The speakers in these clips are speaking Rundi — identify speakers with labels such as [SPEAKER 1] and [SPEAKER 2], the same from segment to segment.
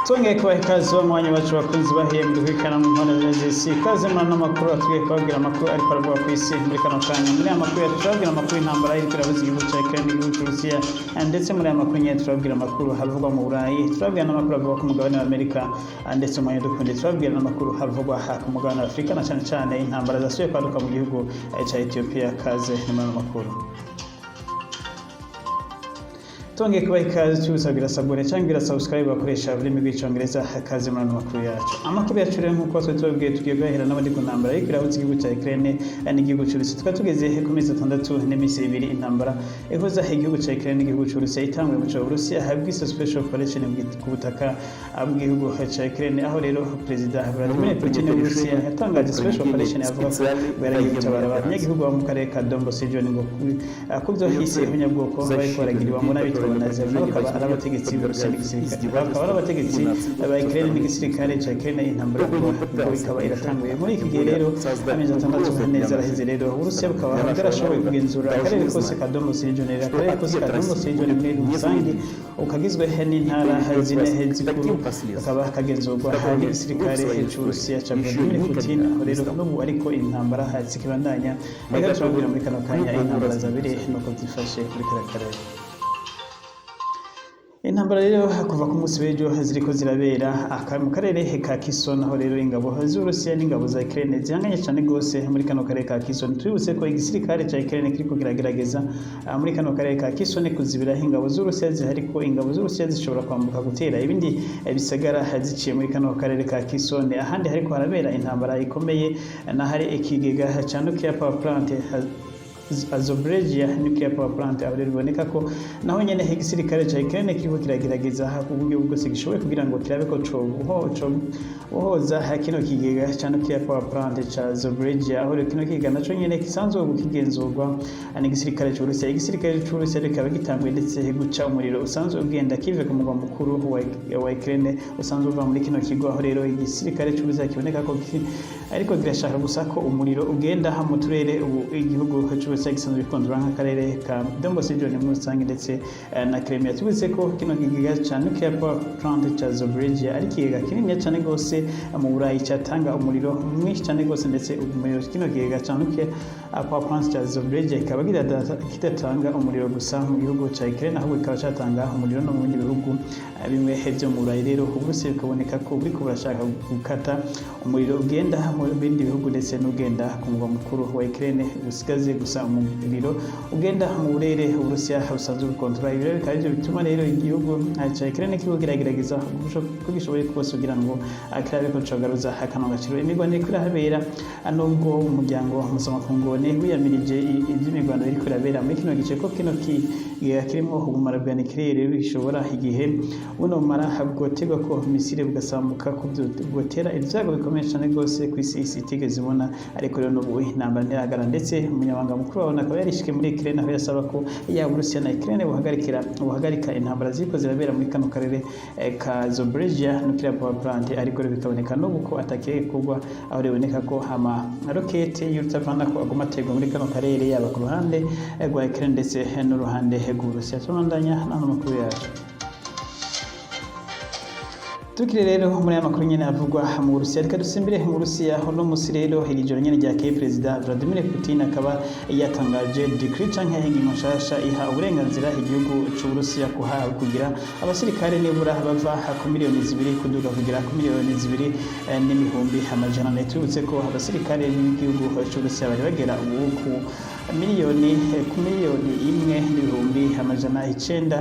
[SPEAKER 1] Twongeye kubaha ikaze mwanya bacu bakunzi bahembwe kwikana mu mpande z'isi. Ikaze muri ano makuru, tugiye kubabwira amakuru ariko aravuga ku isi muri kano kanya. Muri aya makuru yacu turababwira amakuru y'intambara iriko irabuza igihugu ca Ukraine n'igihugu c'Uburusiya, ndetse muri aya makuru nyene turababwira amakuru havugwa mu Burayi, turababwira n'amakuru avugwa ku mugabane wa Amerika, ndetse umwanya dukunde turababwira n'amakuru havugwa ku mugabane wa Afurika, na cane cane intambara zasubiye kwaduka mu gihugu ca Ethiopia. Kaze ni muri ano makuru. Twongeye kubaha ikaze, tubisabira s'abonner cyangwa subscribe bakoresha ururimi rw'Icyongereza. Kaze muri ano makuru yacu. Amakuru yacu rero, nk'uko twari tubabwiye, tugiye guhera n'abandi ku ntambara ariko irahuza igihugu cya Ukraine n'igihugu cy'Uburusiya. Tukaba tugeze ku mezi 6 n'iminsi 2 intambara ihuza igihugu cya Ukraine n'igihugu cy'Uburusiya itanguye. Mu Burusiya habwise special operation ku butaka bw'igihugu cya Ukraine, aho rero Perezida Vladimir Putin w'Uburusiya yatangaje special operation, avuga ko yaragiye gutabara abanyagihugu bo mu karere ka Donbas region, ngo ku byo yise ihonyabwoko bariko baragiriwamo n'abitwa Nazi, bakaba ari abategetsi b'Uburusiya n'igisirikare, bakaba ari abategetsi ba Ukraine n'igisirikare ca Ukraine. Intambara ngo ikaba iratanguye muri iki gihe rero. Amezi 6 neza araheze rero, Uburusiya bukaba bwarashoboye kugenzura akarere kose ka Donbas region. Akarere kose ka Donbas region muri rusange ukagizwe n'intara zine zikuru, kakaba kagenzurwa n'igisirikare c'Uburusiya ca Vladimir Putin. Aho rero n'ubu ariko intambara zikibandanya. Reka turababwira muri kano kanya intambara zabereye nuko byifashe muri kariya karere. Intambara rero kuva ku munsi w'ejo ziriko zirabera mu karere ka Kherson, aho rero ingabo z'Uburusiya n'ingabo za Ukraine zihanganye cyane gose muri kano karere ka Kherson. Tubibutse ko igisirikare ca Ukraine kiriko kiragerageza muri kano karere ka Kherson kuzibira ingabo z'Uburusiya zihari, ko ingabo z'Uburusiya zishobora kwambuka gutera ibindi bisagara ziciye muri kano karere ka Kherson. Ahandi hariko harabera intambara ikomeye n'ahari ikigega ca nuclear power plant, Zaporizhzhia nuclear power plant. Aho rero biboneka ko naho nyene igisirikare ca Ukraine kiriko kiragerageza ku buryo bwose gishoboye kugira ngo kirabe ko cobohoza kino kigega ca nuclear power plant ca Zaporizhzhia, aho rero kino kigega naco nyene gisanzwe kugenzurwa n'igisirikare c'Uburusiya. Igisirikare c'Uburusiya kikaba gitanguye ndetse guca umuriro usanzwe ugenda kive ku mugwa mukuru wa Ukraine, usanzwe uva muri kino kigo, aho rero igisirikare c'Uburusiya kiboneka ko ariko kirashaka gusa ko umuriro ugenda mu turere ubu igihugu c'Uburusiya gisanzwe gikontorora, nk'akarere ka Donbas region muri rusange ndetse na Crimea. Tubutse ko kino kigega ca nuclear power plant ca Zaporizhzhia ari ikigega kinini cyane gose mu Burayi, cyatanga umuriro mwinshi cyane gose, ndetse umuriro kino kigega ca nuclear power plant ca Zaporizhzhia kikaba kidatanga umuriro gusa mu gihugu ca Ukraine, ahubwo kikaba catanga umuriro no mu bindi bihugu bimwe vyo mu Burayi. Rero Uburusiya bikaboneka ko buriko burashaka gukata umuriro ugenda mu bindi bihugu ndetse n'ugenda ku mugwa mukuru wa Ukraine, busigaze gusa umuriro ugenda mu burere Uburusiya busanzwe bukontorora. Ibi rero bikaba arivyo bituma rero igihugu ca Ukraine kiriko kiragerageza uko gishoboye kose kugira ngo kirabe ko cogaruza akano gaciro. Imirwano iriko irahabera, nubwo umuryango mpuzamakungu wiyamirije ivy'imirwano iriko irabera muri kino gice, ko kino kigega kirimwo ubumara bwa nucléaire bishobora, igihe buno bumara bwotegwa ko missile bugasambuka, ko bwotera ibyago bikomeye cyane rwose ku isi isi itigeze ibona. Ariko rero n'ubu intambara ntiragara, ndetse umunyamabanga mukuru wabona akaba yarishikiye muri Ukraine, aho yasaba ko yaba Uburusiya na Ukraine buhagarika intambara ziriko zirabera muri kano karere ka Zaporizhzhia nuclear power plant. Ariko rero bikaboneka n'ubu ko atakiri kugwa, aho riboneka ko ama rokete y'urutavana ko aguma aterwa muri kano karere, yaba ku ruhande rwa Ukraine ndetse n'uruhande rw'Uburusiya. Tubandanya n'ano makuru yacu. Tukiri rero muri aya makuru nyene avugwa mu Burusiya, reka dusimbire mu Burusiya. Uno musi rero, iri joro nyene ryakeye, Perezida Vladimir Putin akaba yatangaje décret canke ingingo nshasha iha uburenganzira igihugu c'Uburusiya kuha kugira abasirikare nibura bava ku miliyoni 2 kuduga kugera ku miliyoni 2 n'ibihumbi 400. Tubibutse ko abasirikare b'igihugu c'Uburusiya bari bagera ubu ku miliyoni 1 n'ibihumbi 930.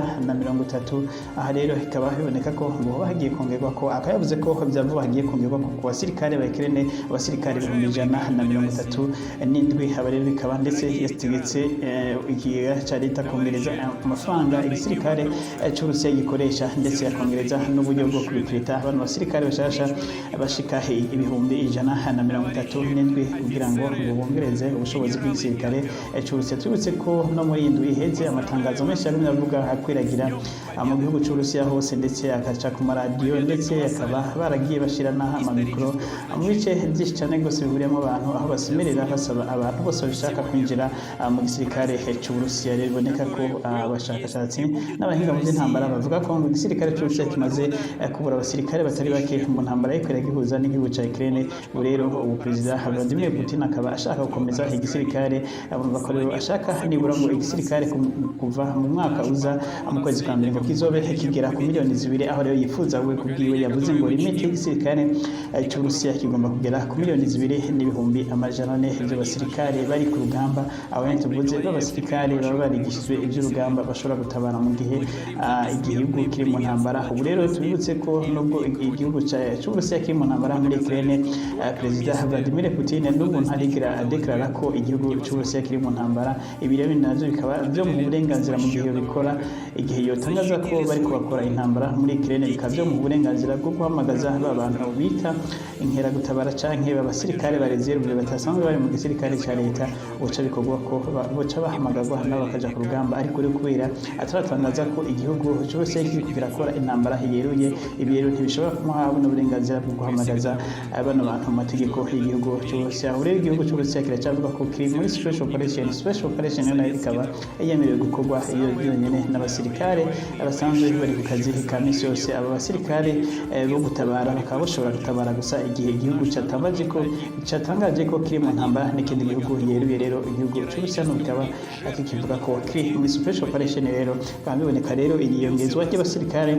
[SPEAKER 1] Aha rero bikaba biboneka ko ngo hagiye kongerwa, ko akaba yavuze ko vya vuba hagiye kongerwa ko ku basirikare ba Ukraine abasirikare 137,000. Aba rero bikaba ndetse yategetse ikigega ca leta kongereza amafaranga igisirikare c'Uburusiya gikoresha, ndetse yakongereza n'uburyo bwo kurecruta abantu basirikare bashasha bashika 137,000, kugira ngo bongereze ubushobozi bw'igisirikare. c'Uburusiya. Tubibutse ko no muri iyi ndwi iheze amatangazo menshi yagumye avuga akwiragira mu gihugu c'Uburusiya hose, ndetse akaca ku maradiyo, ndetse akaba baragiye bashira n'amamikoro mu bice byinshi cyane rwose bihuriyemo abantu, aho basemerera basaba abantu bose babishaka kwinjira mu gisirikare c'Uburusiya. Rero biboneka ko abashakashatsi n'abahinga mu by'intambara bavuga ko ngo igisirikare c'Uburusiya kimaze kubura abasirikare batari bake mu ntambara yariko iragihuza n'igihugu ca Ukraine. Ubu rero ubu Perezida Vladimir Putin akaba ashaka gukomeza igisirikare. Urumva ko rero ashaka nibura ngo igisirikare kuva mu mwaka uza mu kwezi kwa mbere ngo kizobe kigera ku miliyoni 2, aho rero yifuza we kubwiwe yavuze ngo limite y'igisirikare c'Uburusiya kigomba kugera ku 2,400,000 by'abasirikare bari ku rugamba. Abo nyene tuvuze b'abasirikare baba barigishijwe iby'urugamba, bashobora gutabara mu gihe igihugu kiri mu ntambara. Ubu rero tubibutse ko nubwo igihugu c'Uburusiya kiri mu ntambara muri Ukraine, Perezida Vladimir Putin n'ubu ntarigera adeklarara ko igihugu c'Uburusiya kiri mu ntambara. Ibi rero navyo bikaba byo mu burenganzira mu gihe bikora. Igihe yotangaza ko bariko bakora intambara muri Ukraine, bikaba byo mu burenganzira bwo guhamagaza ba bantu bita inkeragutabara canke b'abasirikare ba réserve batasanzwe bari mu gisirikare ca leta, boca bikorwa ko boca bahamagarwa nabo bakaja ku rugamba. Ariko rero kubera ataratangaza ko igihugu c'Uburusiya kiriko kirakora intambara yeruye, ibi rero ntibishobora kumuha buno burenganzira bwo guhamagaza bano bantu mu mategeko y'igihugu c'Uburusiya. Ubu rero igihugu c'Uburusiya kiracyavuga ko kiri muri special operation. Special operation nayo ikaba yemerewe gukorwa iyo yonyene n'abasirikare basanzwe bari ku kazi ka misi yose. Aba basirikare bo gutabara bakaba bashobora gutabara gusa igihe igihugu catangaje ko kiri mu ntambara n'ikindi gihugu yeruye. Rero igihugu c'Uburusiya bikaba kikivuga ko kiri muri special operation. Rero bikaba biboneka rero iriyongezwa ry'abasirikare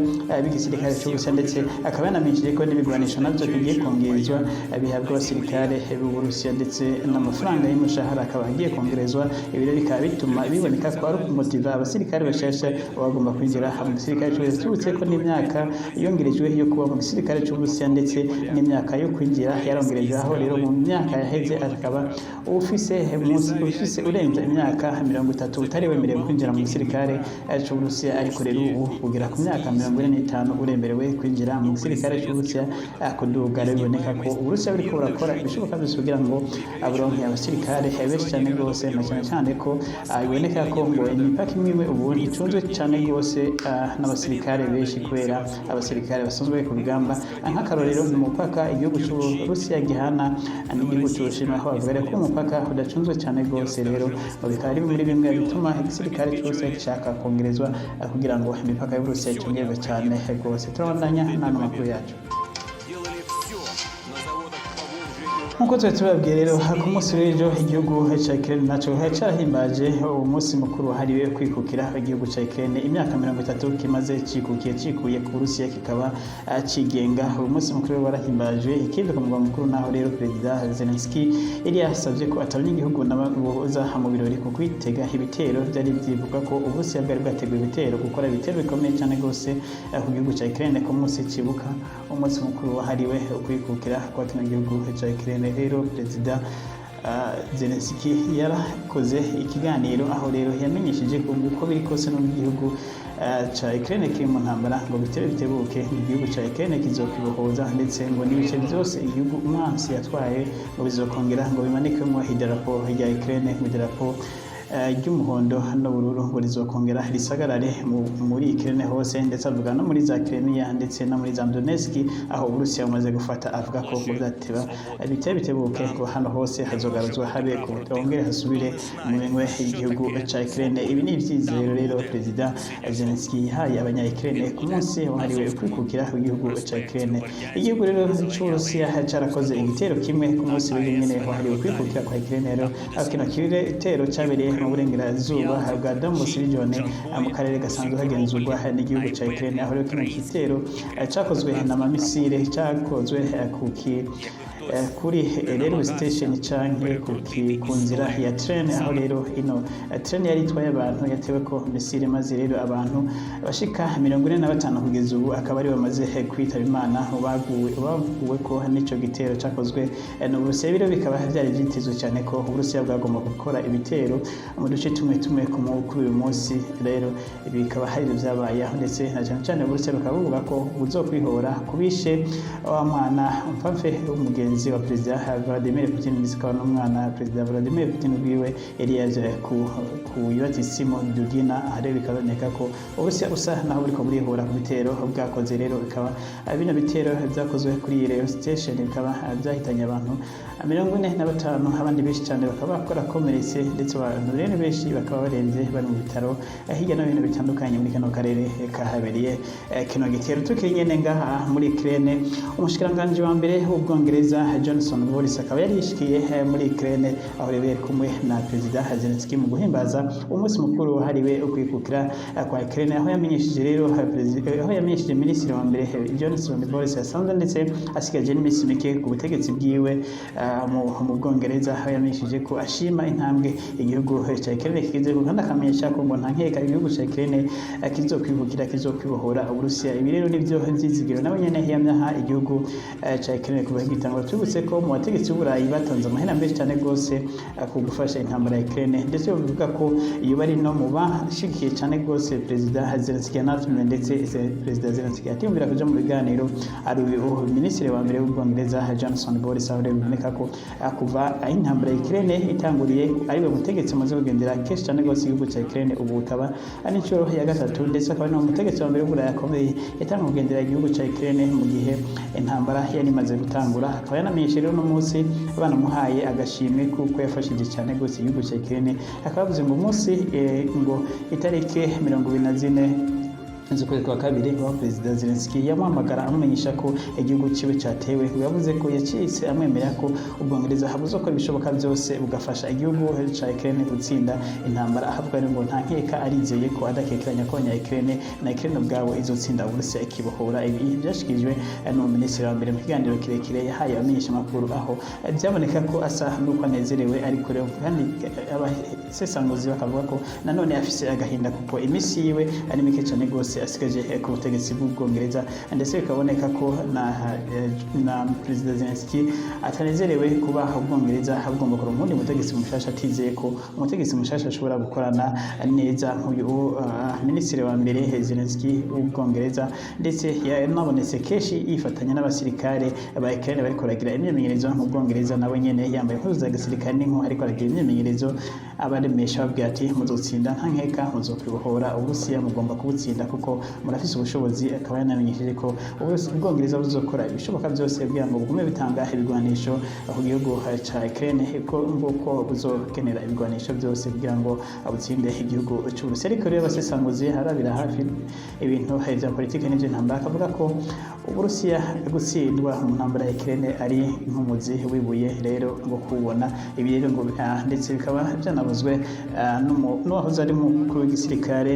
[SPEAKER 1] b'igisirikare c'Uburusiya, ndetse akaba yanamenyesheje ko n'ibigwanisho navyo bigiye kongerezwa bihabwa abasirikare b'Uburusiya, ndetse n'amafaranga y'umushahara akaba agiye kongerezwa. Ibi rero bikaba bituma biboneka ko ari ukumotiva abasirikare bashasha baba bagomba kwinjira mu gisirikare c'Uburusiya. Tubutse ko n'imyaka yongerejwe yo kuba mu gisirikare c'Uburusiya, ndetse n'imyaka yo kwinjira yarongerejwe, aho rero mu myaka yaheze akaba ufise munsi ufise urenze imyaka 30 utari wemerewe kwinjira mu gisirikare c'Uburusiya, ariko rero ubu kugera ku myaka 45 uremerewe kwinjira mu gisirikare c'Uburusiya kuduga. Rero biboneka ko Uburusiya buriko burakora ibishoboka byose kugira ngo buronke abasirikare benshi cyane rwose, na cyane cyane ko biboneka ko ngo imipaka imwe imwe ubu nticunzwe cyane rwose n'abasirikare benshi kubera abasirikare basanzwe bari ku rugamba. Nk'akarorero ni umupaka igihugu c'Uburusiya gihana n'igihugu c'Ubushinwa, aho bavuga rero ko umupaka udacunzwe cyane rwose. Rero ngo bikaba ari muri bimwe bituma igisirikare c'Uburusiya gishaka kongerezwa kugira ngo imipaka y'Uburusiya icungerwe cyane rwose. Turabandanya n'ano makuru yacu.
[SPEAKER 2] Делали все на заводах Поволжья и
[SPEAKER 1] Nkuko twari tubabwiye rero, ku munsi w'ejo igihugu ca Ukraine naco carahimbaje umunsi mukuru wahariwe kwikukira igihugu ca Ukraine, imyaka 30 kimaze cikukiye, cikuye ku Burusiya, kikaba cigenga. Uyu munsi mukuru warahimbajwe i Kiev ku mugwa mukuru, naho rero Perezida Zelensky yari yasavye ko atabanyagihugu boza mu birori ku kwitega ibitero. Vyari vyivuga ko Uburusiya bwari bwateguye ibitero, gukora ibitero bikomeye cyane rwose ku gihugu ca Ukraine ku munsi cibuka umunsi mukuru wahariwe ukwikukira kwa kino gihugu ca Ukraine. Rero Perezida Zelensky yarakoze ikiganiro, aho rero yamenyesheje ko uko biri kose no mu gihugu ca Ukraine kiri mu ntambara, ngo bitebe bitebuke igihugu ca Ukraine kizokwibohoza, ndetse ngo n'ibice byose igihugu umwansi yatwaye ngo bizokongera ngo bimanikwemo idarapo rya Ukraine, mu idarapo ry'umuhondo n'ubururu ngo rizokongera risagarare muri Ukraine hose, ndetse avuga no muri za Crimea ndetse no muri za Donetsk aho Uburusiya bumaze gufata. Avuga ko buzateba bitebe bitebuke ngo hano hose hazogaruzwa habe ku hongere hasubire mu minwe y'igihugu ca Ukraine. Ibi ni ivyizero rero Perezida Zelensky yahaye abanya Ukraine ku munsi wahariwe kwikukira w'igihugu ca Ukraine. Igihugu rero c'Uburusiya carakoze igitero kimwe ku munsi w'ejo nyene wahariwe kwikukira kwa Ukraine. Rero aho kino gitero cabereye mu burengerazuba bwa Donbas region, mu karere gasanzwe kagenzurwa n'igihugu ca Ukraine, aho rero kino gitero cakozwe n'amamisire, cakozwe kuri railway station canke ku nzira ya train, aho rero ino train yari itwaye abantu yatewe ko misile, maze rero abantu bashika 45 kugeza ubu akaba ari bamaze kwitaba Imana, baguwe ko n'ico gitero cakozwe n'Uburusiya. Biro bikaba vyari vyitezwe cyane ko Uburusiya bwagomba gukora ibitero mu duce tumwe tumwe kuri uyu munsi. Rero ibi bikaba hari ivyo vyabaye, aho ndetse na cyane cyane Uburusiya bukaba buvuga ko buzokwihora kubishe wa mwana mpamfe w'umugenzi. Umugenzi wa Perezida Vladimir Putin, ndetse akaba n'umwana Perezida Vladimir Putin ubwiwe yari yaje ku ibatisimu Dugina. Aha rero bikaboneka ko Uburusiya busa naho buriko burihura ku bitero bwakoze. Rero bikaba bino bitero byakozwe kuri iyi rail station bikaba byahitanye abantu 45, abandi benshi cyane bakaba barakomeretse, ndetse abantu rero benshi bakaba barembye, bari mu bitaro hirya no hino bitandukanye muri kano karere kahabereye kino gitero. Tukiri nyene ngaha muri Ukraine, umushikiranganji wa mbere w'Ubwongereza Johnson Boris akaba yari yishikiye muri Ukraine, aho rero yari kumwe na Perezida Zelensky mu guhimbaza umunsi mukuru wahariwe ukwikukira kwa Ukraine, aho yamenyesheje rero aho yamenyesheje minisitiri wa mbere Johnson Boris yasanzwe ndetse asigaje n'iminsi mike ku butegetsi bwiwe mu Bwongereza, aho yamenyesheje ko ashima intambwe igihugu cya Ukraine kigezeko, kandi akamenyesha ko ngo nta nkeka igihugu cya Ukraine kizokwikukira, kizokwibohora Uburusiya. Ibi rero nivyo vyizigiro nawe nyene yamye aha igihugu ca Ukraine kuva gitangura. Tubutse ko mu bategetsi b'Uburayi batanze amahera menshi cyane rwose ku gufasha intambara ya Ukraine, ndetse bavuga ko iyo bari no mu bashigikiye cyane rwose Perezida Zelensky yanatumiwe, ndetse Perezida Zelensky atiyumvira kuja mu biganiro ari uyu minisitiri wa mbere w'Ubwongereza Johnson Boris, aho rero biboneka ko kuva aho intambara ya Ukraine itanguriye ariwe mutegetsi muze kugendera kenshi cyane rwose igihugu cya Ukraine. Ubu bukaba ari inshuro ya gatatu, ndetse akaba ari umutegetsi wa mbere w'Uburayi akomeye yatangiye kugendera igihugu cya Ukraine mu gihe intambara yari imaze gutangura. Akaba yanamenyeshe rero uno munsi banamuhaye agashimwe kuko yafashije cyane rwose igihugu cya Ukraine. Akaba yavuze ngo umunsi ngo itariki 24 z'ukwezi kwa kabiri, aho Perezida Zelensky yamuhamagara amumenyesha ko igihugu ciwe catewe, yavuze ko yacitse amwemerera ko Ubwongereza buzokora ibishoboka byose bugafasha igihugu ca Ukraine gutsinda intambara. Ahavuga ngo nta nkeka, arizeye ko adakekeranya ko abanya Ukraine na Ukraine ubwabo izotsinda Uburusiya ikibohora. Ibi byashikirijwe n'umuminisitiri wa mbere mu kiganiro kirekire yahaye abamenyeshamakuru, aho byaboneka ko asa n'uko anezerewe, ariko rero kandi abasesanguzi bakavuga ko nanone afise agahinda kuko iminsi yiwe ari mike cyane rwose asigaje ku butegetsi bw'Ubwongereza, ndetse bikaboneka ko na Perezida Zelensky atanezerewe kuba Ubwongereza bugomba kuronka uwundi mutegetsi mushasha, atizeye ko umutegetsi mushasha ashobora gukorana neza nk'uyu minisitiri wa mbere Zelensky w'Ubwongereza. Ndetse yanabonetse kenshi yifatanya n'abasirikare ba Ukraine bariko baragira imyimenyerezo mu Bwongereza, nawe nyene yambaye impuzu za gisirikare n'inko ariko aragira imyimenyerezo, abaremesha babwira ati: "Muzotsinda nta nkeka, muzokwibohora Uburusiya, mugomba kubutsinda kuko murafise ubushobozi." Akaba yanamenyesheje ko Ubwongereza buzokora ibishoboka byose kugira ngo bugume bitanga ibigwanisho ku gihugu ca Ukraine, ko nguko buzokenera ibigwanisho byose kugira ngo butsinde igihugu c'Uburusiya. Ariko rero abasesanguzi harabira hafi ibintu vya politike n'ivy'intambara akavuga ko Uburusiya gutsindwa mu ntambara ya Ukraine ari nk'umuzi w'ibuye rero ngo kuwubona. Ibi rero ngo ndetse bikaba byanavuzwe n'uwahoze ari umukuru w'igisirikare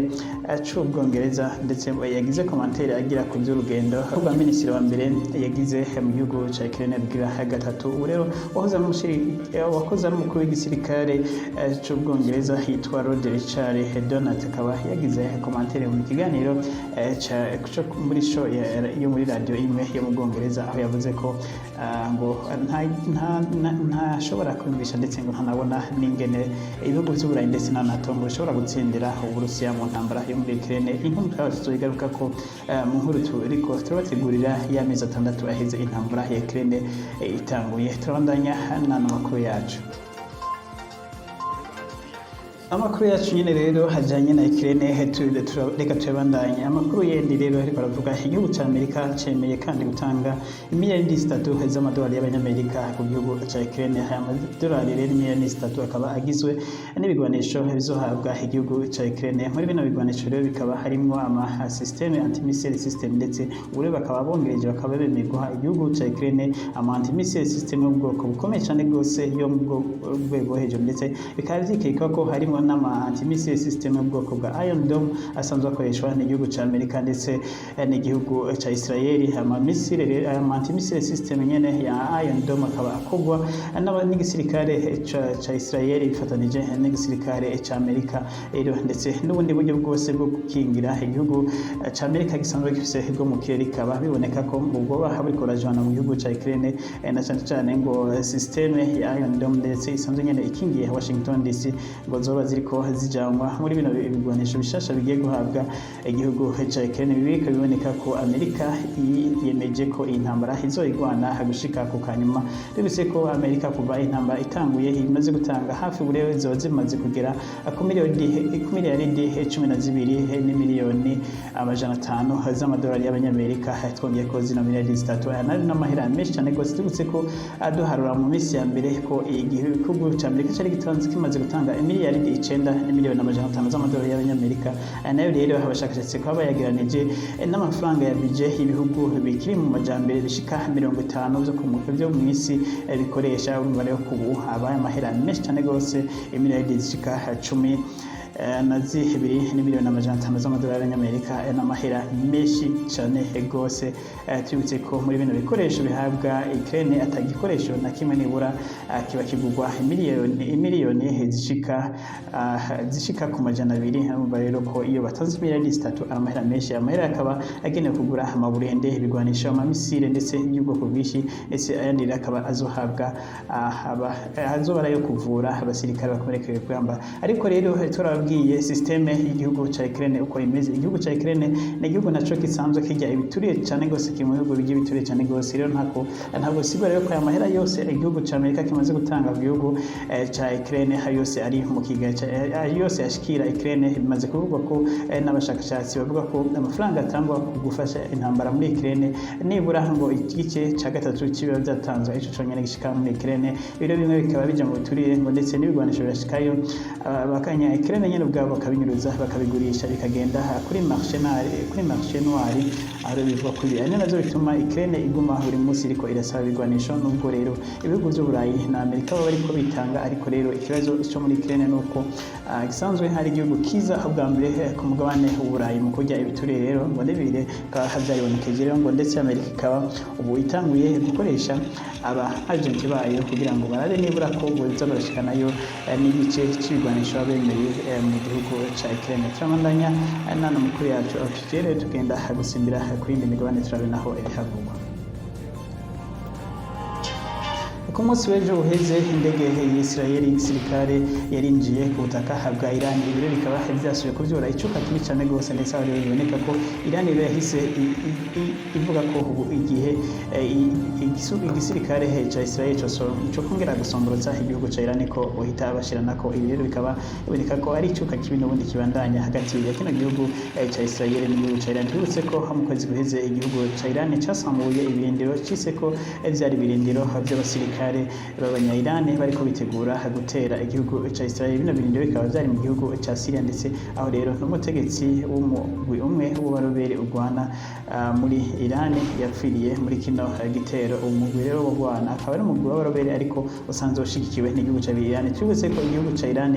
[SPEAKER 1] c'Ubwongereza, ndetse yagize commentaire agira ku by'urugendo rwa minisitiri wa mbere yagize mu gihugu ca Ukraine bwira gatatu. Ubu rero wahoze ari umukuru w'igisirikare c'Ubwongereza yitwa Lord Richard Donat akaba yagize commentaire mu kiganiro co muri show yo muri radio imwe yo mu Bwongereza, aho yavuze ko ngo ntashobora kwiyumvisha, ndetse ngo ntanabona n'ingene ibihugu vy'Uburayi ndetse na NATO ngo bishobora gutsindira Uburusiya mu ntambara yo muri Ukraine. Inkuru tukaba tuzoyigaruka ko mu nkuru turiko turabategurira y'amezi 6 aheze intambara ya Ukraine itanguye. Turabandanya n'ano makuru yacu. Amakuru yacu nyine rero hajanye na Ukraine, reka tuyabandanye. Amakuru yendi rero ariko aravuga igihugu ca Amerika cemeye kandi gutanga imiliyari 3 z'amadolari y'abanyamerika ku gihugu ca Ukraine. Aya madolari rero imiliyari 3 akaba agizwe n'ibigwanisho bizohabwa igihugu ca Ukraine. Muri bino bigwanisho rero bikaba harimwo ama système anti-missile system, ndetse ubu rero bakaba bongereje, bakaba bemeye guha igihugu ca Ukraine ama anti-missile system y'ubwoko bukomeye cyane rwose yo mu rwego hejuru, ndetse bikaba vyikekwa ko harimo n'ama anti-missile system y'ubwoko bwa Iron Dome asanzwe akoreshwa n'igihugu ca Amerika ndetse n'igihugu ca Israel. Ama missile rero, ama anti-missile system nyene ya Iron Dome, akaba akorwa n'igisirikare ca Israel bifatanije n'igisirikare ca Amerika rero, ndetse n'ubundi buryo bwose bwo gukingira igihugu ca Amerika gisanzwe gifise bwo mu kirere, bikaba biboneka ko ngo bwoba buriko burajana mu gihugu ca Ukraine, na cane cane ngo système ya Iron Dome ndetse isanzwe nyene ikingiye Washington DC ngo zoba. ziriko zijanwa muri bino bigwanisho bishasha bigiye guhabwa igihugu ca Ukraine. Ibi bikaba biboneka ko Amerika yiyemeje ko iyi ntambara izoyigwana gushika ku kanyuma. Bibutse ko Amerika kuva intambara itanguye imaze gutanga hafi uburewe ziba zimaze kugera ku miliyaridi 12 n'imiliyoni 500 z'amadolari y'abanyamerika. Twongeye ko zino miliyaridi 3, aya nayo n'amahera menshi cyane rwose. Tubutse ko aduharura mu minsi ya mbere ko igihugu cya Amerika cyari gitanze kimaze gutanga imiliyaridi 9 n'imiliyoni 500 z'amadolari y'abanyamerika. Aya nayo rero abashakashatsi kuba bayageranije n'amafaranga ya budget y'ibihugu bikiri mu majambere bishika 50 byo mu isi bikoresha. Urumva rero ko ubu habaye amahera menshi cyane rwose, imiliyaridi zishika 12 n'imiliyoni 500 z'amadolari y'abanyamerika, n'amahera menshi cyane rwose. Tubibutse ko muri bino bikoresho bihabwa Ukraine atagikoresho na kimwe nibura kiba kigurwa imiliyoni zishika ku 200. Urumva rero ko iyo batanze miliyari 3 ari amahera menshi, amahera akaba agenewe kugura amaburende, ibigwanisho, amamisire ndetse y'ubwoko bwinshi, ndetse ayandi rero akaba azohabwa azoba ari ayo kuvura abasirikare bakomerekeye kuramba. Ariko rero turababwiye système y'igihugu ca Ukraine uko imeze. Igihugu ca Ukraine ni igihugu naco gisanzwe kirya ibituriye cyane gose, kiri mu bihugu bigiye bituriye cyane gose. Rero ntabwo sigura rero ko aya mahera yose igihugu ca Amerika kimaze gutanga mu gihugu ca Ukraine ayo yose ari mu kiga ayo yose ashikira Ukraine. Bimaze kuvugwa ko n'abashakashatsi bavuga ko amafaranga atangwa ku gufasha intambara muri Ukraine nibura ngo igice ca gatatu kiba byatanzwe ico conyene gishika muri Ukraine. Ibiro bimwe bikaba bija mu biturire ngo ndetse n'ibigwanisho birashikayo, abakanya Ukraine nyene ubwabo bakabinyuruza, bakabigurisha, bikagenda kuri marché noir. Aho rero bivugwa ko ibi ari navyo bituma Ukraine iguma buri munsi iriko irasaba ibigwanisho, nubwo rero ibihugu vy'Uburayi na Amerika baba bariko bitanga. Ariko rero ikibazo cyo muri Ukraine ni uko gisanzwe hari igihugu kiza bwa mbere ku mugabane w'Uburayi mu kurya ibiturire. Rero ngo n'ibire bikaba vyaribonekeje rero ngo ndetse Amerika ikaba ubu itanguye gukoresha aba agenti bayo kugira ngo barabe nibura ko boza barashikanayo n'igice c'ibigwanisho baba bemeye mu gihugu ca Ukraine. Turabandanya nano makuru yacu aho tugere tugenda gusimbira ku yindi migabane, turabe naho ibihavugwa. Ku munsi w'ejo uheze indege y'Isirayeli y'igisirikare yarinjiye ku butaka bwa Iran. Ibi rero bikaba vyasubiye kuvyura icuka kibi cane gose, ndetse aho rero biboneka ko Iran rero yahise ivuga ko ubu igihe igisirikare ca Israel co kongera gusomborotsa igihugu ca Iran ko bohita bashiranako. Ibi rero bikaba biboneka ko ari icuka kibi n'ubundi kibandanya hagati ya kino gihugu ca Israel n'igihugu ca Iran. Twibutse ko mu kwezi guheze igihugu ca Iran casambuye ibirindiro cise ko vyari ibirindiro vy'abasirikare b'abanya-Iran bariko bitegura gutera igihugu ca Israel. Bino birindiro bikaba vyari mu gihugu ca Syria, ndetse aho rero n'umutegetsi w'umugwi umwe w'abarobere urwana muri Iran yapfiriye muri kino gitero. Umugwi rero w'urwana akaba ari umugwi w'abarobere ariko usanzwe ushigikiwe n'igihugu ca Iran. Twibutse ko igihugu ca Iran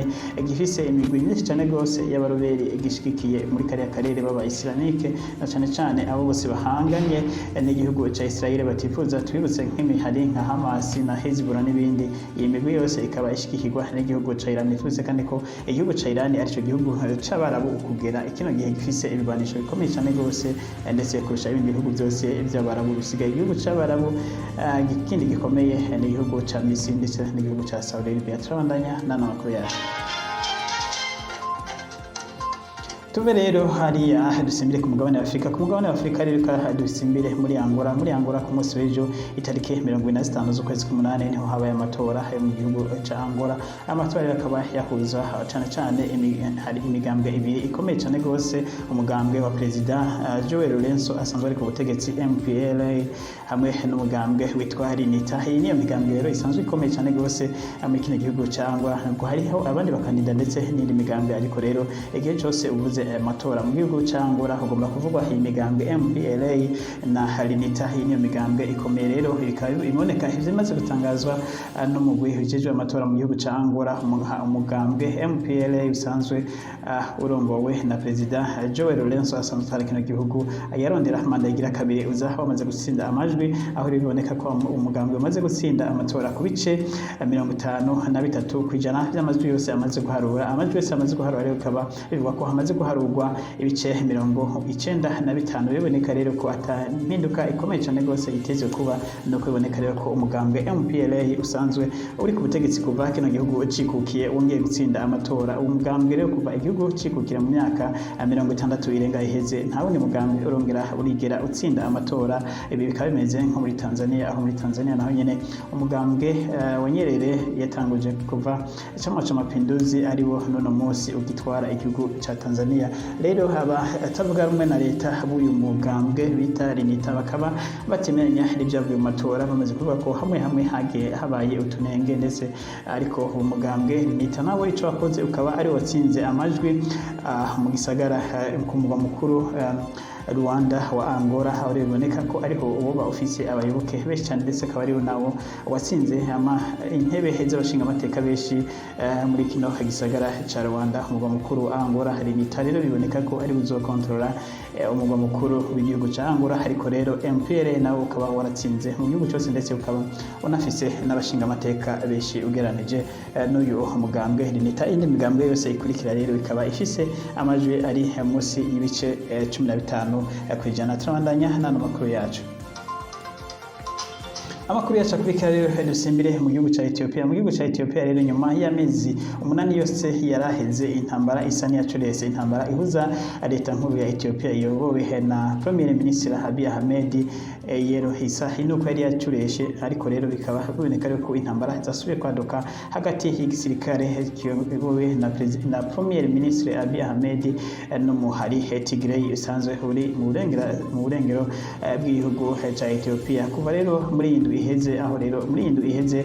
[SPEAKER 1] gifise imigwi myinshi cane gose y'abarobere gishigikiye muri kariya karere b'aba Islamique, na cane cane abo bose bahanganye n'igihugu ca Israel batifuza. Twibutse nk'imihari nka Hamas na Hezbollah n'ibindi. Iyi migwi yose ikaba ishigikirwa n'igihugu ca Iran. Twibutse kandi ko igihugu ca Iran arico gihugu c'Abarabu kugera kino gihe gifise ibigwanisho bikomeye cane gose, ndetse kurusha ibindi bihugu byose by'Abarabu bisigaye. Igihugu c'Abarabu ikindi gikomeye ni igihugu ca Misiri ndetse n'igihugu ca Saudi Arabia. Turabandanya n'ano makuru yacu. Tuve rero hariya dusimbire ku mugabane wa Afurika. Ku mugabane wa Afurika rero dusimbire muri Angola. Muri Angola ku munsi w'ejo itariki 25 z'ukwezi k'umunani niho habaye amatora yo mu gihugu ca Angola. Amatora rero akaba yahuza cane cane hari imigambwe ibiri ikomeye cane gose: umugambwe wa perezida João Lourenço asanzwe ari ku butegetsi, MPLA, hamwe n'umugambwe witwa Unita. Iyi niyo migambwe rero isanzwe ikomeye cane gose muri kino gihugu ca Angola. Nubwo hariho abandi bakandida ndetse n'indi migambwe, ariko rero igihe cose uvuze amatora mu gihugu ca Angola hagomba kuvugwa iyi migambwe MPLA na UNITA. Iyi niyo migambwe ikomeye. Rero bikaba iboneka ivyamaze gutangazwa n'umugwi ujejwe amatora mu gihugu ca Angola, umugambwe MPLA usanzwe urongowe na perezida João Lourenço asanzwe atwara kino gihugu yarondera manda igira kabiri, uza wamaze gutsinda amajwi. Aho rero biboneka ko umugambwe umaze gutsinda amatora ku bice 53% vy'amajwi yose amaze guharura. Amajwi yose amaze guharura rero bikaba bivugwa ko hamaze guharura. guharurwa ibice 95. Biboneka rero ko ata mpinduka ikomeye cyane rwose iteze kuba. Nuko biboneka rero ko umugambwe MPLA usanzwe uri ku butegetsi kuva kino gihugu cikukiye wongeye gutsinda amatora. Uwo mugambwe rero, kuva igihugu cikukira mu myaka 60 irenga iheze, nta wundi mugambwe urongera urigera utsinda amatora. Ibi bikaba bimeze nko muri Tanzania, aho muri Tanzania naho nyene umugambwe wa Nyerere yatanguje kuva Chama cha Mapinduzi ari wo none munsi ugitwara igihugu ca Tanzania. Rero aba atavuga rumwe na leta b'uyu mugambwe bita Rinita bakaba batemeranya n'ibyavuye mu matora, bamaze kuvuga ko hamwe hamwe hagiye habaye utunenge. Ndetse ariko uwo mugambwe Rinita nawe ico wakoze ukaba ari watsinze amajwi mu gisagara ku mugwa mukuru Luanda wa Angola, aho rero biboneka ko ariho uwoba ufise abayoboke benshi cyane, ndetse akaba ariho nawo watsinze ama intebe z'abashinga amateka benshi muri kino gisagara ca Luanda, umugwa mukuru wa Angola. Rinita rero biboneka ko ari buzokontrola umugwa mukuru w'igihugu ca Angola, ariko rero MPLA nawo ukaba waratsinze mu gihugu cyose, ndetse ukaba unafise n'abashinga amateka benshi ugeranije n'uyu mugambwe Rinita. Indi migambwe yose ikurikira rero ikaba ifise amajwi ari munsi y'ibice 15%. Turabandanya n'ano makuru yacu. Amakuru yacu akurikira rero, dusimbire mu gihugu ca Ethiopia. Mu gihugu ca Ethiopia rero, nyuma y'amezi 8 yose yaraheze intambara isa n'iyacurese, intambara ihuza leta nkuru ya Ethiopia iyobowe na Premier Ministre Abiy Ahmed yerohisa inuko yari yacureshe, ariko rero bikaba biboneka rero ko intambara zasubiye kwaduka hagati y'igisirikare kiyobowe na Premier Ministre Abiy Ahmed n'umuhari Tigray usanzwe uri mu burengero bw'igihugu ca Ethiopia. Kuva rero muri iyi ndwi iheze, aho rero muri iyi ndwi iheze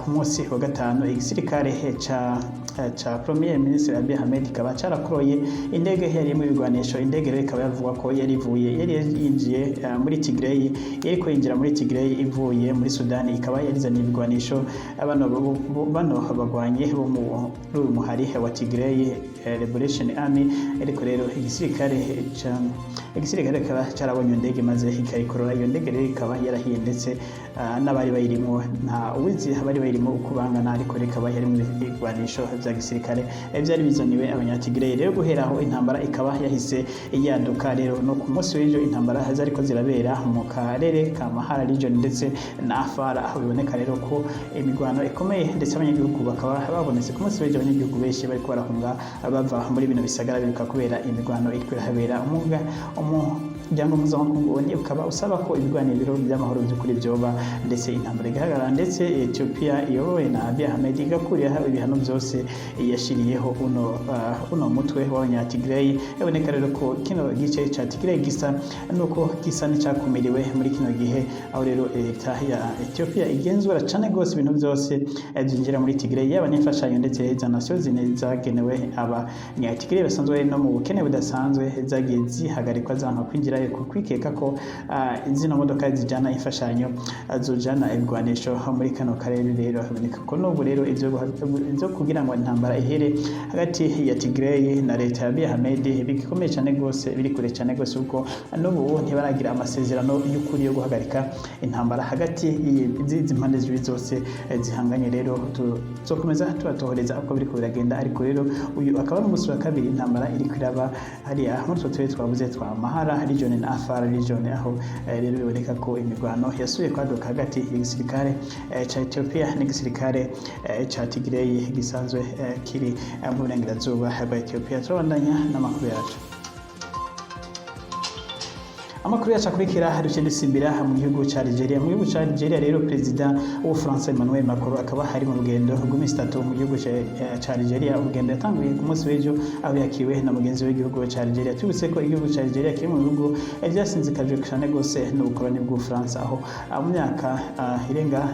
[SPEAKER 1] ku munsi wa gatanu, igisirikare ca Premier Ministre Abiy Ahmed kikaba carakoroye indege yarimo ibigwanisho. Indege rero ikaba yavugwa ko yari ivuye, yari yinjiye muri Tigray, yariko yinjira muri Tigray ivuye muri Sudani, ikaba yarizaniye ibigwanisho bano bagwanye bo muri uyu muhari wa Tigray Liberation Army. Ariko rero igisirikare kikaba carabonye iyo ndege maze ikayikorora. Iyo ndege rero ikaba yarahiye, ndetse n'abari bayirimo nta uwizi abari bayirimo uko bangana, ariko rikaba yarimo ibigwanisho vya gisirikare vyari bizaniwe Abanyatigray. Rero guhera aho intambara ikaba yahise yaduka. Rero no ku munsi w'ejo intambara zariko zirabera mu karere ka Amhara region ndetse na Afar, aho biboneka rero ko imigwano ikomeye, ndetse abanyagihugu bakaba babonetse ku munsi w'ejo, abanyagihugu benshi bariko barahunga bava muri bino bisagara biruka kubera imigwano iriko irahabera. Umuryango mpuzamakungu ONU ukaba usaba ko ibiganiro by'amahoro by'ukuri byoba, ndetse intambara igahagarara, ndetse Ethiopia iyobowe na Abiy Ahmed igakuriraho ibihano byose yashiriyeho uno mutwe w'Abanyatigray. Biboneka rero ko kino gice ca Tigray gisa nuko gisa n'icakumiriwe muri kino gihe, aho rero leta ya Ethiopia igenzura cane gose ibintu byose byinjira muri Tigray, yaba n'imfashanyo ndetse za Nations Unies zagenewe Abanyatigray basanzwe no mu bukene budasanzwe zagiye zihagarikwa, zanka kwinjirayo ku kwikeka ko zino modoka zijana imfashanyo zojana ibigwanisho muri kano karere. Rero haboneka ko n'ubu rero ivyo kugira ngo intambara ihere hagati ya Tigray na leta ya Abiy Ahmed bigikomeye cyane gose, biri kure cyane gose, kuko n'ubu ntibaragira amasezerano y'ukuri yo guhagarika intambara hagati y'izi mpande zibiri zose zihanganye. Rero tuzokomeza tubatohoreza uko biriko biragenda, ariko rero uyu akaba ari umunsi wa kabiri intambara iriko iraba hariya muri utwo turere twabuze twa Amhara region na Afar region, aho rero biboneka ko imirwano yasubiye kwaduka hagati y'igisirikare ca Ethiopia n'igisirikare ca Tigray gisanzwe kiri mu burengerazuba bwa Ethiopia. Turabandanya n'amakuru yacu. Amakuru yacu akurikira, duce dusimbira mu gihugu ca Algeria. Mu gihugu ca Algeria rero, perezida w'Ubufaransa Emmanuel Macron akaba ari mu rugendo rw'iminsi 3 mu gihugu ca Algeria, urugendo yatanguye ku munsi w'ejo, aho yakiriwe na mugenzi w'igihugu ca Algeria. Tubutse ko igihugu ca Algeria kiri mu bihugu vyasinzikajwe cane gose n'ubukoloni bw'Ubufaransa, aho mu myaka irenga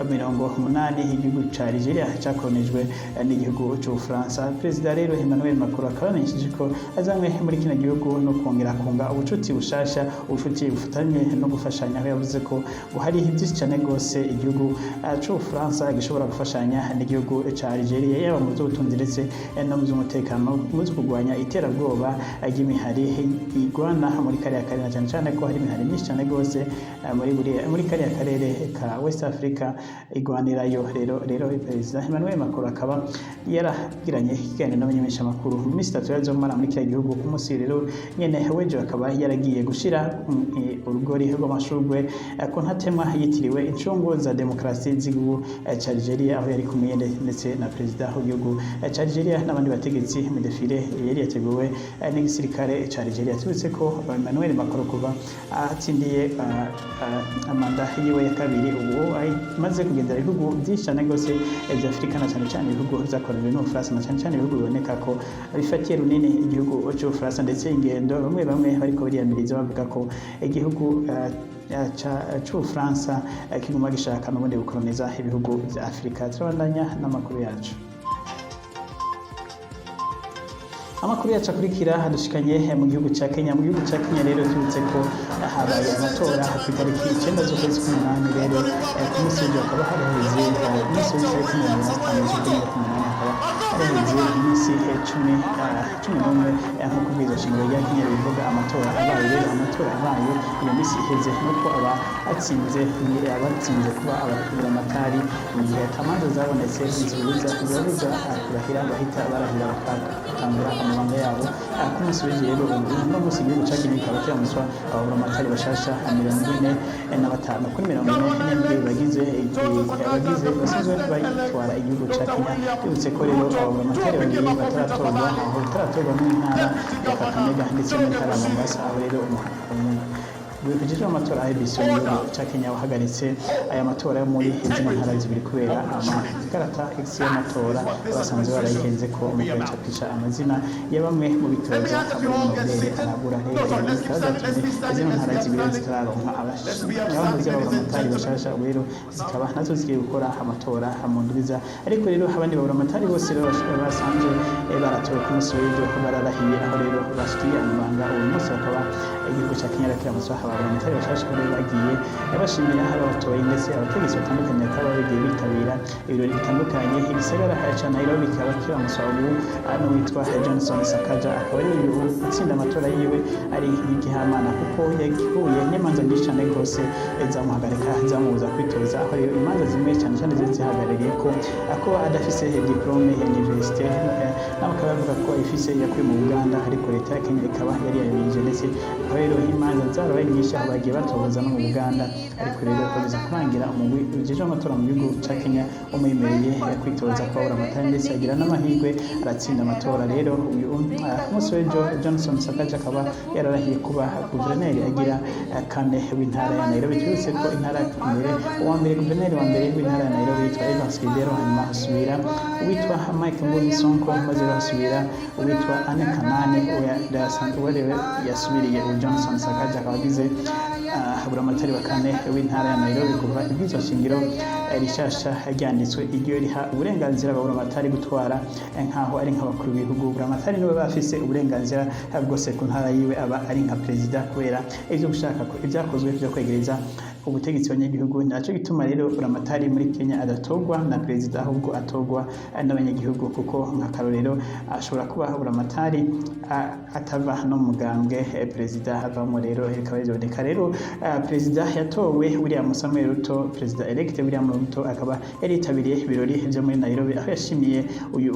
[SPEAKER 1] 80 igihugu ca Algeria cakolonijwe n'igihugu c'Ubufaransa. Perezida rero Emmanuel Macron akaba yamenyesheje ko azanywe muri kino gihugu no kongera kunga ubucuti bushasha. bishasha, ubucuti bufatanye no gufashanya, aho yavuze ko ngo hari byinshi cyane rwose igihugu c'Ubufaransa gishobora gufashanya n'igihugu ca Algeria, yaba mu by'ubutunzi ndetse no mu by'umutekano, mu byo kurwanya iterabwoba ry'imihari igwana muri kariya karere, na cyane cyane ko hari imihari myinshi cyane rwose muri kariya karere ka West Africa igwanirayo. Rero Perezida Emmanuel Macron akaba yaragiranye ikiganiro n'abamenyeshamakuru mu minsi 3 yazomara muri kiriya gihugu. Ku munsi rero nyene w'ejo akaba yaragiye gushira urugori rw'amashurwe ku ntatemwa yitiriwe incungu za demokarasi z'igihugu ca Algeria, aho yari kumwe ndetse na perezida w'igihugu ca Algeria n'abandi bategetsi mu défilé yari yateguwe n'igisirikare ca Algeria. Tubutse ko Emmanuel Macron kuva atsindiye manda yiwe ya kabiri, ubu amaze kugendera ibihugu byinshi cyane rwose bya Afurika, na cyane cyane ibihugu vyakorewe n'Ubufaransa, na cyane cyane ibihugu biboneka ko bifatiye runini igihugu c'Ubufaransa, ndetse ingendo bamwe bamwe bariko bariyamiriza bavuga ko igihugu c'Ubufaransa kiguma gishaka n'ubundi gukoloniza ibihugu vya Afurika. Turabandanya n'amakuru yacu. Amakuru yacu akurikira hadushikanye mu gihugu ca Kenya. Mu gihugu ca Kenya rero tubutse ko habaye amatora ku itariki 9 z'ukwezi k'umunani. Rero ku munsi w'ejo hakaba haraheze umunsi w'itariki 25 z'ukwezi k'umunani, hakaba haraheze iminsi 11 nk'uko ubwirizwa shingiro rya Kenya bivuga amatora abaye. Rero amatora abaye iyo minsi iheze, nuko aba atsinze abatsinze kuba ababuramatari, mu gihe atamanza zabonetse zibabuza kurahira, bahita barahira bakatangura amabanga yabo ku munsi w'ejo. Rero ubu uno munsi igihugu ca Kenya kikaba kiramuswa ababuramatari bashasha 45 kuri 47 bagize basanzwe batwara igihugu ca Kenya. Bibutse ko rero ababuramatari babiri bataratorwa, aho bataratorwa mu ntara ya Kakamega ndetse n'intara ya Mombasa, aho rero umugwi amatora IEBC mu gihugu ca Kenya wahagaritse aya matora yo muri zino ntara zibiri kubera amakarata X y'amatora basanze barayihenze ko mu kuyacapisha amazina ya bamwe mu bitoza muri buno burere arabura. Rero ibi bikaba vyatumye zino ntara zibiri zitararonka abahoze baburamatari bashasha. Ubu rero zikaba nazo zigiye gukora amatora mu ndwiza, ariko rero abandi baburamatari bose rero basanzwe baratowe ku munsi w'ejo bararahiye, aho rero bashikiye amabanga. Uyu munsi bakaba igihugu ca Kenya kiramuswa ababuramatari bashasha, aho rero bagiye bashimira ababatoye, ndetse abategetsi batandukanye bakaba bagiye bitabira ibirori bitandukanye. Igisagara ca Nairobi kikaba kiramuswa ubu n'uwitwa Johnson Sakaja, akaba ari uyu utsinda amatora yiwe ari nk'igihamana, kuko yahuye n'imanza nyinshi cyane rwose zamuhagarika, zamubuza kwitoza, aho rero imanza zimwe cyane cyane zari zihagarariye ko kuba adafise diplôme ya université, nawe akaba yavuga ko ayifise yakuye mu Buganda, ariko leta ya Kenya ikaba yari yabimirije, ndetse akaba rero imanza zarabaye nyinshi aho bagiye batohoza no mu Buganda, ariko rero biza kurangira umugwi ujejwe amatora mu gihugu ca Kenya umwemereye kwitoza kuba buramatari, ndetse agira n'amahirwe aratsinda amatora. Rero uyu munsi w'ejo Johnson Sakaja akaba yararahiye kuba guverineri agira kane w'intara ya Nairobi. Twibutse ko intara mbere, uwa mbere, guverineri wa mbere w'intara ya Nairobi yitwa Evans Kidero, hanyuma hasubira uwitwa Mike Mbuvi Sonko, maze rero hasubira uwitwa Anne Kanane uwo rero yasubiriye ubu Johnson Sakaja, akaba agize buramatari wa kane w'intara ya Nairobi kuva ibwirizwa shingiro rishasha ryanditswe, iryo riha uburenganzira ababuramatari gutwara nk'aho ari nk'abakuru b'ibihugu. Buramatari niwe bafise uburenganzira bwose ku ntara yiwe, aba ari nka perezida, kubera ivyo gushaka ibyakozwe byo kwegereza ubutegetsi abanyagihugu. Naco gituma rero buramatari muri Kenya adatorwa na perezida, ahubwo atorwa n'abanyagihugu, kuko nk'akarorero ashobora kuba buramatari atava no mu mugambwe perezida avamo. Rero bikaba biboneka rero perezida yatowe William Samuel Ruto, perezida elect William Ruto, akaba yari yitabiriye ibirori vyo muri Nairobi, aho yashimiye uyu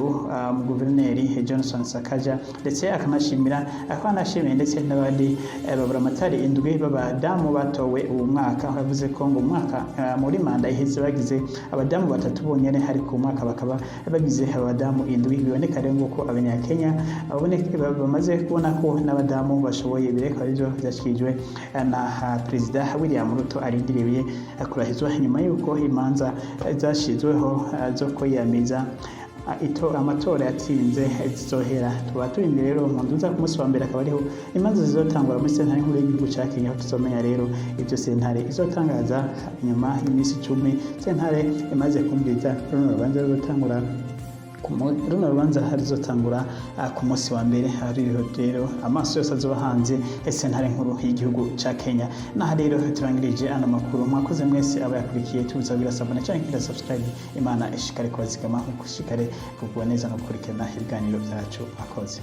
[SPEAKER 1] guverineri Johnson Sakaja, ndetse akanashimira, akaba anashimiye ndetse n'abandi baburamatari indwi b'abadamu batowe uwu mwaka, aho yavuze ko ngo umwaka muri manda iheze bagize abadamu batatu bonyene, ariko uwu mwaka bakaba bagize abadamu indwi. Biboneka rero nguko abanyakenya bamaze kubona ko n'abadamu bashoboye. Bireka arivyo vyashikirijwe na perezida William Ruto arindiriye kurahizwa nyuma y'uko imanza zashizweho zo kwiyamiza amatora yatsinze zizohera. Tuba turindiriye rero mu nduza ku munsi wa mbere, akaba ariho imanza zizotangura muri sentare nkuru y'igihugu ca Kenya, aho tuzomenya rero ivyo sentare izotangaza nyuma y'iminsi 10 sentare imaze kumviriza runo rubanza ruzotangura. Runo rubanza ruzotangura ku munsi wa mbere, hariho rero amaso yose azoba hanze sentare nkuru y'igihugu ca Kenya. Naha rero turangirije ano makuru. Mwakoze mwese abayakurikiye. Tubuza kugira s'abonner canke kugira subscribe. Imana ishikare kubazigama, ishikare kugubwa neza no gukurikirana ibiganiro vyacu. Mwakoze.